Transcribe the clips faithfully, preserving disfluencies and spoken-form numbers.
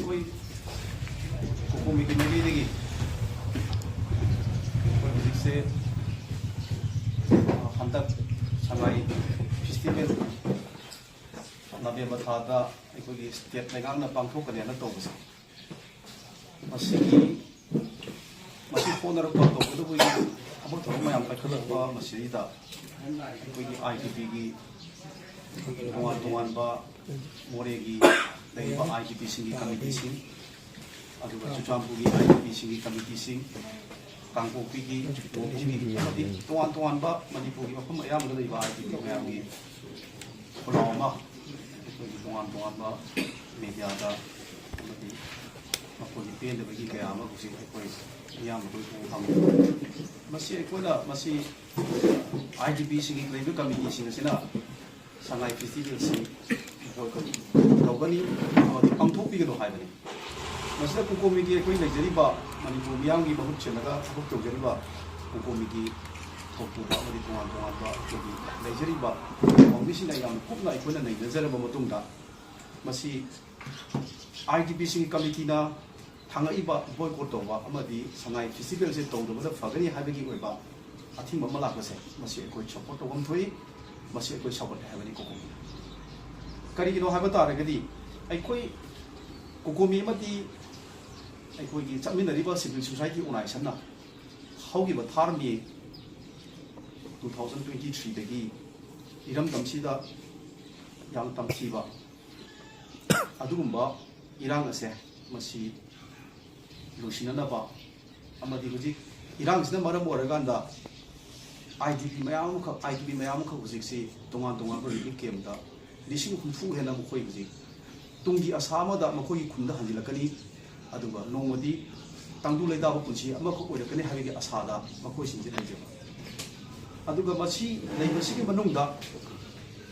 ꯑꯩꯈꯣꯏ ꯀꯣꯀꯣꯃꯤꯒꯤ ꯃꯥꯏꯀꯩꯗꯒꯤ ꯑꯩꯈꯣꯏ ꯍꯧꯖꯤꯛꯁꯦ, ꯑ, ꯍꯟꯗꯛ ꯁꯉꯥꯏ ꯐꯦꯁꯇꯤꯚꯦꯜ ꯅꯕꯦꯝꯕꯔ ꯊꯥꯗ ꯑꯩꯈꯣꯏꯒꯤ ꯁ꯭ꯇꯦꯠ ꯂꯩꯉꯥꯛꯅ ꯄꯥꯡꯊꯣꯛꯀꯅꯦꯅ ꯇꯧꯕꯁꯦ, ꯃꯁꯤꯒꯤ, ꯃꯁꯤ ꯍꯣꯠꯅꯔꯛꯄ ꯇꯧꯒꯗꯕꯒꯤ ꯊꯕꯛ ꯊꯧꯔꯝ ꯃꯌꯥꯝ ꯄꯥꯏꯈꯠꯂꯛꯄ ꯃꯁꯤꯗꯩꯗ ꯑꯩꯈꯣꯏꯒꯤ ꯑꯥꯏ ꯇꯤ ꯄꯤꯒꯤ ꯇꯣꯉꯥꯟ ꯇꯣꯉꯥꯟꯕ ꯃꯣꯔꯦꯒꯤ ꯂꯩꯔꯤꯕ ꯑꯥꯏ ꯇꯤ ꯄꯤꯁꯤꯡꯒꯤ ꯀꯃꯤꯇꯤꯁꯤꯡ, ꯑꯗꯨꯒ ꯆꯨꯔꯆꯥꯟꯄꯨꯔꯒꯤ ꯑꯥꯏ ꯇꯤ ꯄꯤꯁꯤꯡꯒꯤ ꯀꯃꯤꯇꯤꯁꯤꯡ, ꯀꯥꯡꯄꯣꯛꯄꯤꯒꯤ, ꯅꯣꯡꯄꯣꯛꯄꯤꯒꯤ ꯑꯃꯗꯤ ꯇꯣꯉꯥꯟ ꯇꯣꯉꯥꯟꯕ ꯃꯅꯤꯄꯨꯔꯒꯤ ꯃꯐꯝ ꯑꯌꯥꯝꯕꯗ ꯂꯩꯕ ꯑꯥꯏ ꯇꯤ ꯄꯤ ꯃꯌꯥꯝꯒꯤ ꯈꯨꯜꯂꯥꯎ ꯑꯃ ꯑꯩꯈꯣꯏꯒꯤ ꯇꯣꯉꯥꯟ ꯇꯣꯉꯥꯟꯕ ꯃꯦꯗꯤꯌꯥꯗ ꯑꯃꯗꯤ ꯃꯈꯣꯏꯒꯤ ꯄꯦꯟꯗꯕꯒꯤ ꯀꯌꯥ ꯑꯃ ꯍꯧꯖꯤꯛ ꯑꯩꯈꯣꯏ ꯃꯤꯌꯥꯝ ꯑꯩꯈꯣꯏ ꯐꯪꯉꯤ꯫ ꯃꯁꯤ ꯑꯩꯈꯣꯏꯅ ꯃꯁꯤ ꯑꯥꯏ ꯗꯤ ꯄꯤꯁꯤꯡꯒꯤ ꯂꯩꯕ ꯀꯃꯤꯇꯤꯁꯤꯡ ꯑꯁꯤꯅ ꯁꯉꯥꯏ ꯐꯦꯁꯇꯤꯚꯦꯜꯁꯤ ꯕꯣꯏꯀꯣꯠ ꯇꯧꯒꯅꯤ ꯑꯃꯗꯤ ꯄꯥꯡꯊꯣꯛꯄꯤꯒꯅꯨ ꯍꯥꯏꯕꯅꯤ꯫ ꯃꯁꯤꯗ ꯀꯣꯀꯣꯃꯤꯒꯤ ꯑꯩꯈꯣꯏ ꯂꯩꯖꯔꯤꯕ ꯃꯅꯤꯄꯨꯔ ꯃꯤꯌꯥꯝꯒꯤ ꯃꯍꯨꯠ ꯁꯤꯜꯂꯒ ꯊꯕꯛ ꯇꯧꯖꯔꯤꯕ ꯀꯣꯀꯣꯃꯤꯒꯤ ꯊꯧꯄꯨꯕ ꯑꯃꯗꯤ ꯇꯣꯉꯥꯟ ꯇꯣꯉꯥꯟꯕ ꯑꯩꯈꯣꯏꯒꯤ ꯂꯩꯖꯔꯤꯕ ꯄꯥꯎꯃꯤꯁꯤꯡꯅ ꯌꯥꯝꯅ ꯀꯨꯞꯅ ꯑꯩꯈꯣꯏꯅ ꯅꯩꯅꯖꯔꯕ ꯃꯇꯨꯡꯗ, ꯃꯁꯤ ꯑꯥꯏ ꯗꯤ ꯄꯤꯁꯤꯡꯒꯤ ꯀꯃꯤꯇꯤꯅ ꯊꯥꯡꯉꯛꯏꯕ ꯕꯣꯏꯀꯣꯠ ꯇꯧꯕ ꯑꯃꯗꯤ ꯁꯉꯥꯏ ꯐꯦꯁꯇꯤꯚꯦꯜꯁꯦ ꯇꯧꯗꯕꯅ ꯐꯒꯅꯤ ꯍꯥꯏꯕꯒꯤ ꯑꯣꯏꯕ ꯑꯊꯤꯡꯕ ꯑꯃ ꯂꯥꯛꯄꯁꯦ, ꯃꯁꯤ ꯑꯩꯈꯣꯏ ꯁꯞꯄꯣꯔꯠ ꯇꯧꯐꯝ ꯊꯣꯛꯏ, ꯃꯁꯤ ꯑꯩꯈꯣꯏ ꯁꯞꯄꯣꯔꯠ ꯍꯥꯏꯕꯅꯤ ꯀꯣꯀꯣꯃꯤꯅ꯫ ꯀꯔꯤꯒꯤꯅꯣ ꯍꯥꯏꯕ ꯇꯥꯔꯒꯗꯤ, ꯑꯩꯈꯣꯏ ꯀꯣꯀꯣꯃꯤ ꯑꯃꯗꯤ ꯑꯩꯈꯣꯏꯒꯤ ꯆꯠꯃꯤꯟꯅꯔꯤꯕ ꯁꯤꯚꯤꯜ ꯁꯣꯁꯥꯏꯇꯤ ꯑꯣꯔꯒꯅꯥꯏꯖꯦꯁꯟꯅ ꯍꯧꯈꯤꯕ ꯊꯥꯔꯝꯃꯤ ꯇꯨ ꯊꯥꯎꯖꯟ ꯇ꯭ꯋꯦꯟꯇꯤ ꯊ꯭ꯔꯤꯗꯒꯤ ꯏꯔꯝꯗꯝꯁꯤꯗ ꯌꯥꯝꯅ ꯇꯝꯊꯤꯕ ꯑꯗꯨꯒꯨꯝꯕ ꯏꯔꯥꯡ ꯑꯁꯦ, ꯃꯁꯤ ꯂꯣꯏꯁꯤꯟꯅꯅꯕ ꯑꯃꯗꯤ ꯍꯧꯖꯤꯛ ꯏꯔꯥꯡꯁꯤꯅ ꯃꯔꯝ ꯑꯣꯏꯔꯀꯥꯟꯗ ꯑꯥꯏ ꯗꯤ ꯄꯤ ꯃꯌꯥꯝ ꯑꯃꯈꯛ, ꯑꯥꯏ ꯗꯤ ꯄꯤ ꯃꯌꯥꯝ ꯑꯃꯈꯛ ꯍꯧꯖꯤꯛꯁꯤ ꯇꯣꯉꯥꯟ ꯇꯣꯉꯥꯟꯕ ꯔꯤꯂꯤꯐ ꯀꯦꯝꯞꯇ ꯂꯤꯁꯤꯡ ꯍꯨꯝꯐꯨ ꯍꯦꯟꯅ ꯃꯈꯣꯏ ꯍꯧꯖꯤꯛ ꯇꯨꯡꯒꯤ ꯑꯁꯥ ꯑꯃꯗ ꯃꯈꯣꯏꯒꯤ ꯈꯨꯟꯗ ꯍꯟꯖꯤꯜꯂꯛꯀꯅꯤ, ꯑꯗꯨꯒ ꯅꯣꯡꯃꯗꯤ ꯇꯪꯗꯨ ꯂꯩꯇꯥꯕ ꯄꯨꯟꯁꯤ ꯑꯃꯈꯛ ꯑꯣꯏꯔꯛꯀꯅꯤ ꯍꯥꯏꯕꯒꯤ ꯑꯁꯥꯗ ꯃꯈꯣꯏꯁꯤꯡꯁꯦ ꯂꯩꯖꯕ꯫ ꯑꯗꯨꯒ ꯃꯁꯤ ꯂꯩꯕꯁꯤꯒꯤ ꯃꯅꯨꯡꯗ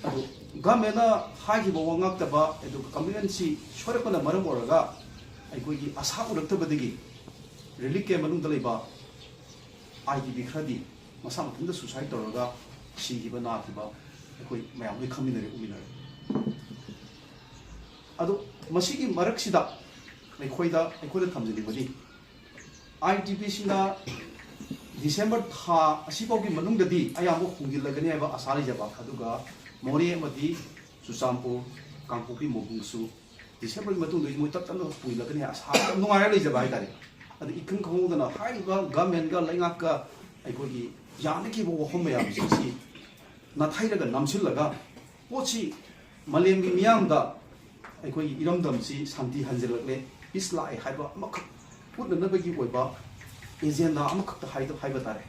ꯑꯗꯨ ꯒꯚꯔꯟꯃꯦꯟꯅ ꯍꯥꯏꯈꯤꯕ ꯋꯥ ꯉꯥꯛꯇꯕ, ꯑꯗꯨꯒ ꯀꯃꯤꯠꯃꯦꯟꯁꯤ ꯁꯣꯏꯔꯛꯄꯅ ꯃꯔꯝ ꯑꯣꯏꯔꯒ ꯑꯩꯈꯣꯏꯒꯤ ꯑꯁꯥ ꯎꯔꯛꯇꯕꯗꯒꯤ ꯔꯤꯂꯤꯐ ꯀꯦꯝꯞ ꯃꯅꯨꯡꯗ ꯂꯩꯕ ꯑꯥꯏ ꯗꯤ ꯄꯤ ꯈꯔꯗꯤ ꯃꯁꯥ ꯃꯊꯟꯇ ꯁꯨꯁꯥꯏꯠ ꯇꯧꯔꯒ ꯁꯤꯈꯤꯕ ꯅꯥꯈꯤꯕ ꯑꯩꯈꯣꯏ ꯃꯌꯥꯝ ꯂꯣꯏ ꯈꯪꯃꯤꯟꯅꯔꯦ, ꯎꯃꯤꯟꯅꯔꯦ꯫ ꯑꯗꯣ ꯃꯁꯤꯒꯤ ꯃꯔꯛꯁꯤꯗ ꯑꯩꯈꯣꯏꯗ ꯑꯩꯈꯣꯏꯗ ꯊꯝꯖꯅꯤꯡꯕꯗꯤ, ꯑꯥꯏ ꯇꯤ ꯄꯤꯁꯤꯡꯅ ꯗꯤꯁꯦꯝꯕꯔ ꯊꯥ ꯑꯁꯤꯐꯥꯎꯒꯤ ꯃꯅꯨꯡꯗꯗꯤ ꯑꯌꯥꯝꯕ ꯍꯣꯡꯖꯤꯜꯂꯒꯅꯤ ꯍꯥꯏꯕ ꯑꯥꯁꯥ ꯂꯩꯖꯕ, ꯑꯗꯨꯒ ꯃꯣꯔꯦ ꯑꯃꯗꯤ ꯆꯨꯔꯆꯥꯟꯄꯨꯔ, ꯀꯥꯡꯄꯣꯛꯄꯤ, ꯃꯣꯏꯕꯨꯡꯁꯨ ꯗꯤꯁꯦꯝꯕꯔꯒꯤ ꯃꯇꯨꯡꯗꯒꯤ ꯃꯣꯏ ꯇꯞ ꯇꯞꯅ ꯍꯣꯡꯖꯤꯜꯂꯛꯀꯅꯤ ꯍꯥꯏꯕ ꯑꯥꯁꯥ ꯌꯥꯝ ꯅꯨꯡꯉꯥꯏꯔ ꯂꯩꯖꯕ ꯍꯥꯏꯇꯥꯔꯦ꯫ ꯑꯗꯨ ꯏꯈꯪ ꯈꯪꯍꯧꯗꯅ ꯍꯥꯏꯔꯤꯕ ꯒꯃꯦꯟꯒ ꯂꯩꯉꯥꯛꯀ ꯑꯩꯈꯣꯏꯒꯤ ꯌꯥꯅꯈꯤꯕ ꯋꯥꯐꯝ ꯃꯌꯥꯝꯁꯤꯡꯁꯤ ꯅꯥꯊꯩꯔꯒ ꯅꯝꯁꯤꯜꯂꯒ ꯄꯣꯠꯁꯤ ꯃꯥꯂꯦꯝꯒꯤ ꯃꯤꯌꯥꯝꯗ ꯑꯩꯈꯣꯏꯒꯤ ꯏꯔꯝꯗꯝꯁꯤ ꯁꯥꯟꯇꯤ ꯍꯟꯖꯤꯜꯂꯛꯂꯦ, ꯄꯤꯁ ꯂꯥꯛꯑꯦ ꯍꯥꯏꯕ ꯑꯃꯈꯛ ꯎꯠꯅꯅꯕꯒꯤ ꯑꯣꯏꯕ ꯑꯦꯖꯦꯟꯗꯥ ꯑꯃꯈꯛꯇ ꯍꯥꯏꯗ ꯍꯥꯏꯕ ꯇꯥꯔꯦ꯫